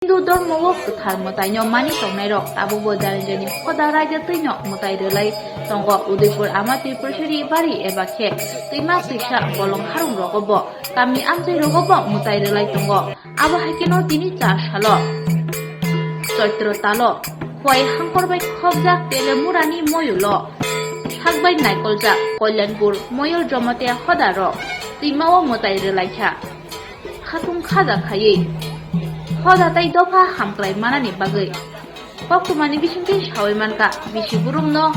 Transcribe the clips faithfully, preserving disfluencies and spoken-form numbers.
Hindu dhormo o kwthar mwtaino mani tongnairok tabukbo jani jani hoda raida twino mwtai rwlai tongo. Udaipur Ama Tripureshwari bari eba khe twima twisa bolong harung rogo bo kami amchai rogo bo mwtai rwlai tongo. Abo hai kheno tini char salo Choitro talo Khowai hangkor bai khobjak Telemurani moyolo sak bai naikoljak Kalyanpur moyol Jamatia hoda rok twima o mwtai rwlai kha. Khatung khaja khaiwi hoda tei dopha hamklai manani bagwi koktwmani bisingtwi sawi mankha bisi burumno.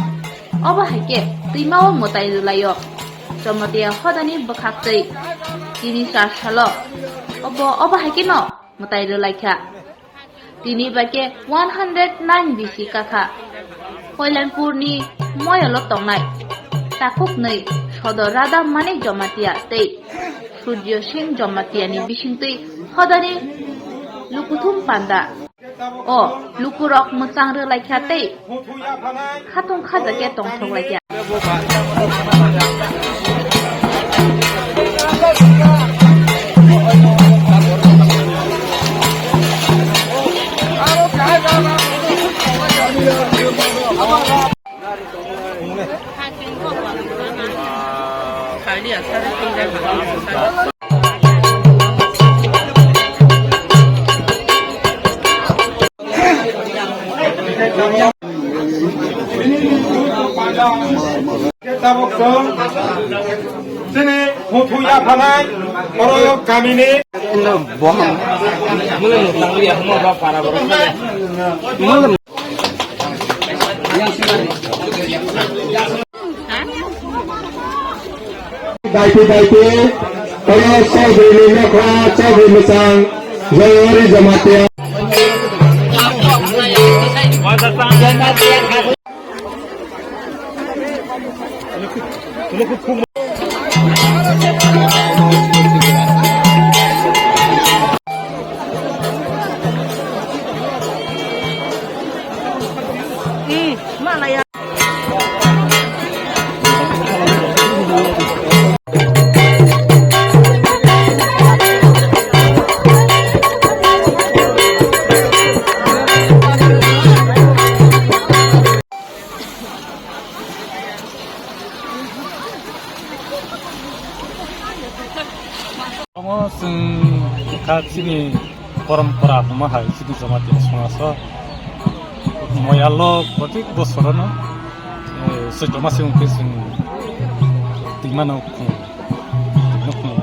Obo hai khe twima o mwtai rwlaio Jamatia hodani bwkhaktwi. Tini char salo obo, obo hai kheno mwtai rwlaikha. Tini bai khe one hundred nine bisi kakha Kalyanpurni moyolo tongnai takhuknwi Sodor Radha Manik Jamatia tei Surjo Singh Jamatiani bisingtwi hodani lukuthum panda o lukurok mwchang rwlaikha tei khatung khajakya tongthok laikha. Tabuk chwng chini huthu yaphanai oro kamini. Daiti daiti, oro Chaudhary Lokha, Chaudhary Mwchang, Jayawari Jamatia. Omo chwng kha chini porompora hwnma hai chini Jamatia somajo moyalo protek bosorono, eh, Choitro masi wngkhe chwng twimano khung, twimano khung.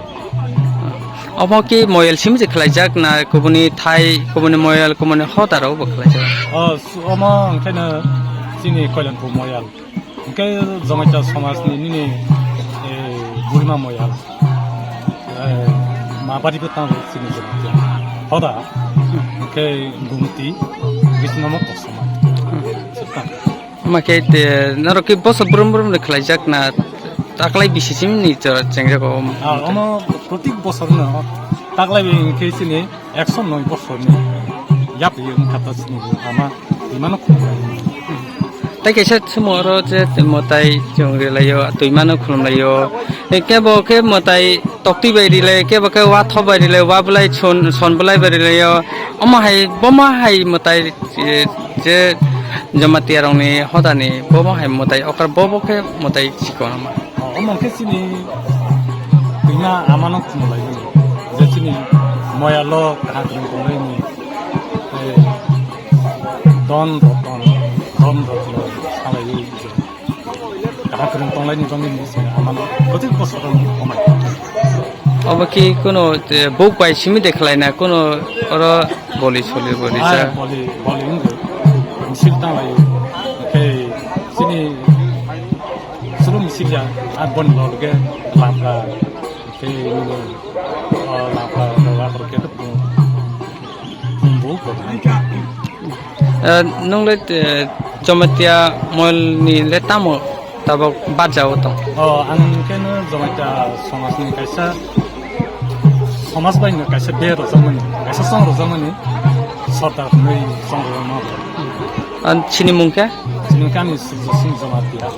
Omo khe moyal simi se khlaijak na kubuni thai, kubuni moyal, kubuni hoda rok bo khlaijak? O, omo wngkhe no chini Kalyanpur moyal. Hwnkhe Jamatia somajni nini, eh, Burima moyal, eh, ma bari bo tango chini Jamatia hoda, hwnkhe Gumti, Bisno mo kosom. Swkang. Omo khe te, norok khe boso brum brum de khlaijak na, taklai bisi simi ni chora chengjago? Ah, omo protik bosor no taklai bi hwnkhe chini ekso noi bosorni yapri wngkha ta chini ama twimano khulumlaio. Tai kaisa chwng oro je mwtai chwng rwlaio, twimano khulumlaio. Kebo khe mwtai toktwi bai rwlai, kebo khe watho bai rwlai, wa bwlai son, son bwlai bai rwlaio. Omo hai, bomo hai mwtai je, je Jamatia rokni hodani bomo hai mwtai okra, bobo khe mwtai chikon ma. O, omo khe chini twima amano khumulai mani. Je chini moyalo kaham kwrwng tonglaini. Eh, don roton, don roton salaiwi je kaham kwrwng tonglaini bangwi ni se amano protik bosor romai. Obo ki kuno, eh, buk bai simi de khlaina kuno oro boli soli bo rijak. Ai, boli, boli wngwi misil tanglaio. Khe chini Sulu misil ya, a bon lol ke lapra, ke ini, oh, lapra, lapra ke tu pun, pun bu ko. Eh, nung le, eh, Jamatia moyal ni le tamo tabok bajao tong? Oh, ang ke no Jamatia somaj ni kaisa, somaj bai no kaisa be rojak mani, kaisa song rojak mani, sordar hwnwi song rojak mani. An chini mung khe? Chini kami Sujasing Jamatia.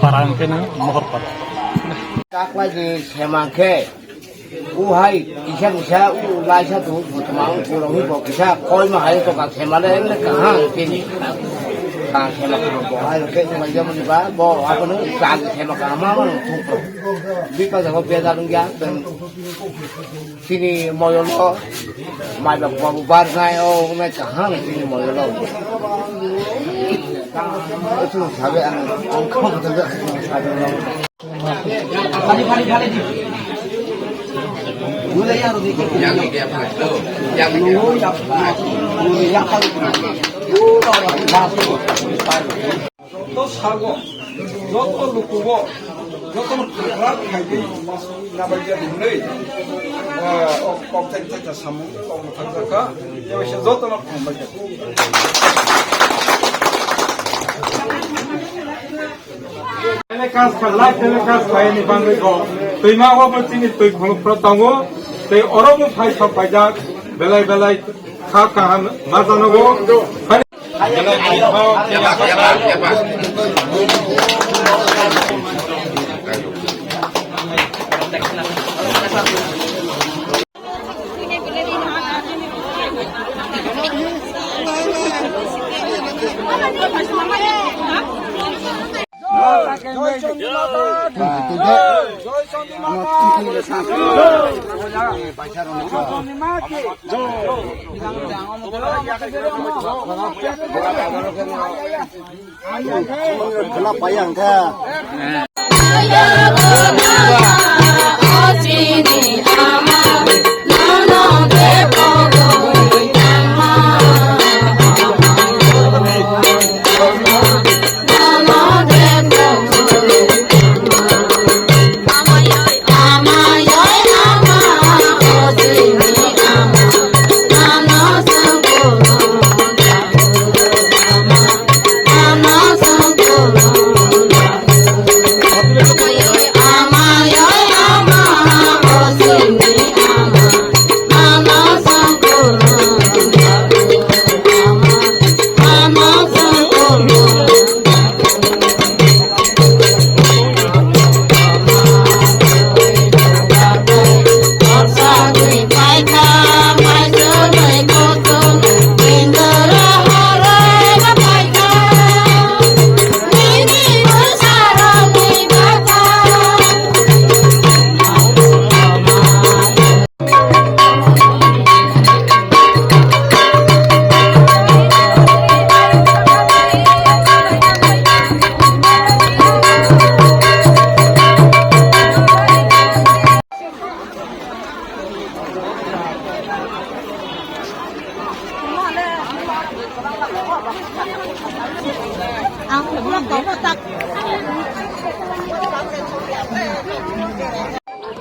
Para hwnkhe no Mohorpara. Taklai ni semang khe. O hai, kisa kisa, o laisa tu, botoma, o pura hui bo kisa, koi ma hai to ka thema le, le kahang kini. Ka thema ko bo hai, ke thema jamani ba, bo, apa nu, ka thema ka ma, ma, tu ko. Bi pa jago be da lung ya, ben. Sini moyol ko, mai ba, bo, bar nai, o, nai kahang, sini moyol ko. Itu sabe ang, ang ko, sabe ang, sabe ang. Joto sago, joto lukugo, joto no khakra khaigwi nabaija hinwi, eh, o kok thai thai samung kok thang jakha, joto no khumbai jakha. Telecast kha, live telecast khaini bagwi bo twima o bo chini twi khulukphra tongo, tei oro bo phai sok phaijak, belai belai kha kaham ma janogo. Khwna pai ang kha.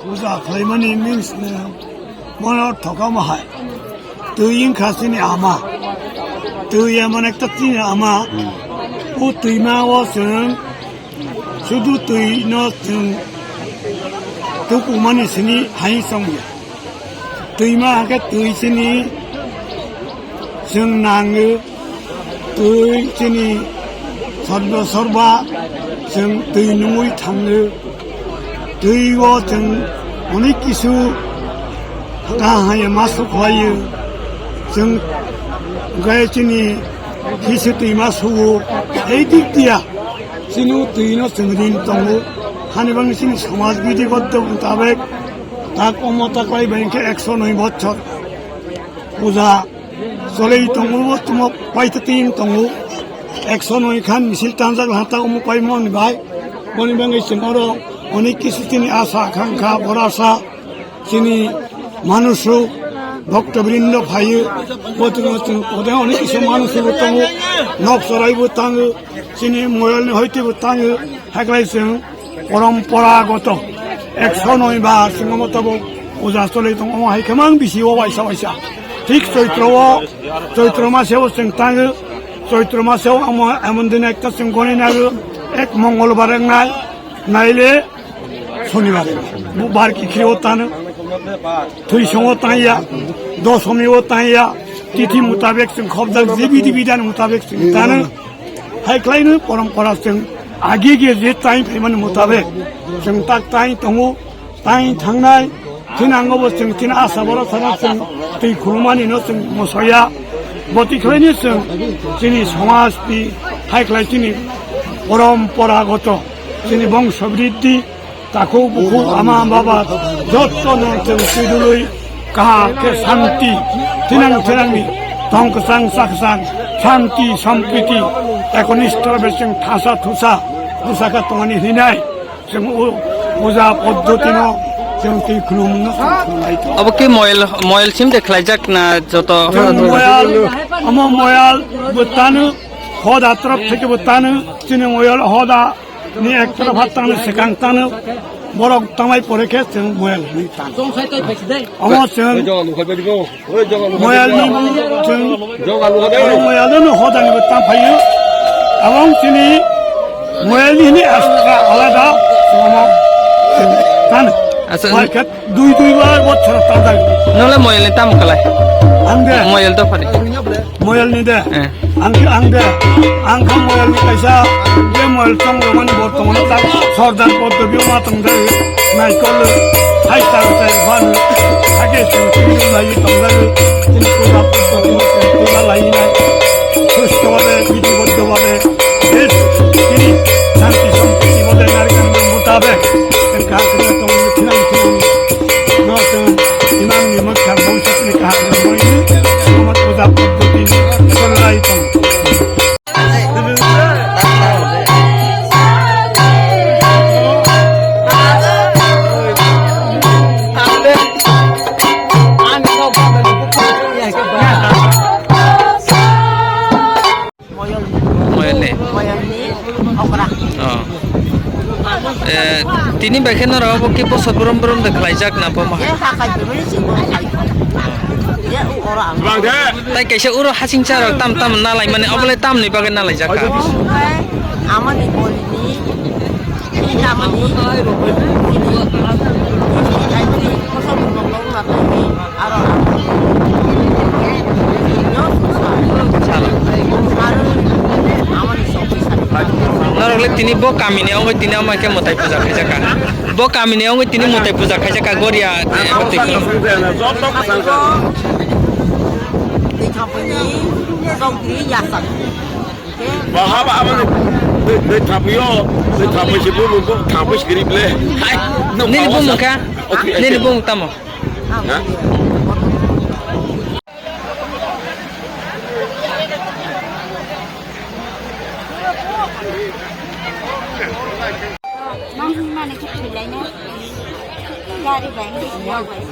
Puja khlaimani means ni mono thokama hai. Twi wngkha chini ama. Twi emon ekta chini ama. O twima o chwng sudu twi no chwng tukumani sini hai chongya. Twima hake twi chini chwng nango. Twi chini sorba sorba chwng twi nungwi thango. Twi o chwng onek kisu kaham hai ma sukhlaio. Chwng gai chini kisu twi ma suo. Ei dik dia chini twi no chwng ring tongo. Hani bang chini samaj bidigot mutabek tak omo tak lai bang khe ekso noi bochor puja cholwi tongo, bo tamo paitwtwi wng tongo. Ekso noi khan misil tanjak hata omo paimani bai. Boni bagwi chwng oro onek kisu chini asa, akhankha, borasa chini manusuk, bhokto brindo phaio. Bo tamo chwng ode onek kisu manusuk bo tongo, nok choraibo tango, chini moyolni hoitebo tango, haklai chwng Poromporagoto ekso noi bar singmo tabuk puja cholwi tongo, omo hai khe mang bisi o waisa waisa. Thik Choitro o, Choitro mase o chwng tango, Choitro mase o omo emon din ekta chwng goni nago, ek Mongolbar wngnai, naile Sonibar, Bubar kikhri o tano, Thwisong o tangya, Dosomi o tangya, tithi mutabek chwng khobjak je bidi bidan mutabek chwng tano. Hai khlaino porompora chwng agi ge je tai phaimani mutabek chwng tak tai tongo, tai thangnai, Thinango bo chwng chini asa borok sana chwng twi khulumani no chwng mosoya. Boti khlaini chwng chini somaj twi hai khlai chini poromporagoto chini bongso briddhi takhuk bukhuk ama baba jotto no chwng twidulwi kaha khe shanti thinang thinangni tong kwchang cha kwchang shanti sampriti ekonishto bai chwng thasa thusa bwsakha tongani hinai. Chwng o puja poddotino chwng twi khulumno chwng khulumlai tongo. Obo ki moyal, moyal sim de khlaijak na joto? Chwng moyal, omo moyal bo tano, hoda torop theke bo tano, chini moyal hoda ni ek torop hat tano, swkang tano, borok tamai pore khe chwng moyal hwnwi tano. Omo chwng Moyalni chwng moyalno hodani bo tang phaio. Abong chini moyalni hini astra alada somo tan. Asa, bai khat dui dui bar bochor tang. Nole moyalni tam kalai. Ang de. Moyal to phari. Moyalni de. Eh. Ang, ang de, ang kha moyalni kaisa, je moyal chongrokmani bo tongna tak, Sordar Poddobio ma tongdai, naikol, hai tal tai ban, age sung sung lai tongdai, chini puja Poddobio puja lai nai, susto bhabe, bidhi boddo bhabe, besh, chini shanti sampriti bhabe, nari kan mutabek, en kha khe tong thinang thinang, no tong, imang ni mak kha bongsa ni kha, bongsa ni, Sordar Poddobio, lai tong. Moyolni. Moyolni. Moyolni okra. Oh. Eh, tini bai khe norok obo khe bosor brum brum de khlaijak na bo ma? Ye hakai bebeni sing bo khai. Ye u oro ang. Tai kaisa uro hasingcha rok tam tam nalai mani, obolai tamni bagwi nalaijak kha? Amani bolini, ini amani, ini, ini, ini, ini, kosong bumang nong na tini, aro ang. Chala. Aro amani sokti sari. Norok le tini bo kamini ongoi tini ama khe mwtai puja khaijak kha. Bo kamini ongoi tini mwtai puja khaijak kha Goria, eh, hoti. Joto kwchang kha. Twi thapini, twi thapini yasa. Bahaba aboni twi, twi thapio, twi thapoi si bumung, bumung thapoi si giri ble. Hai, no. Nini bumung kha? Nini bumung tamo? Ha? Nang hwnmani khe thwilaino gari bai hwnwi yak bai.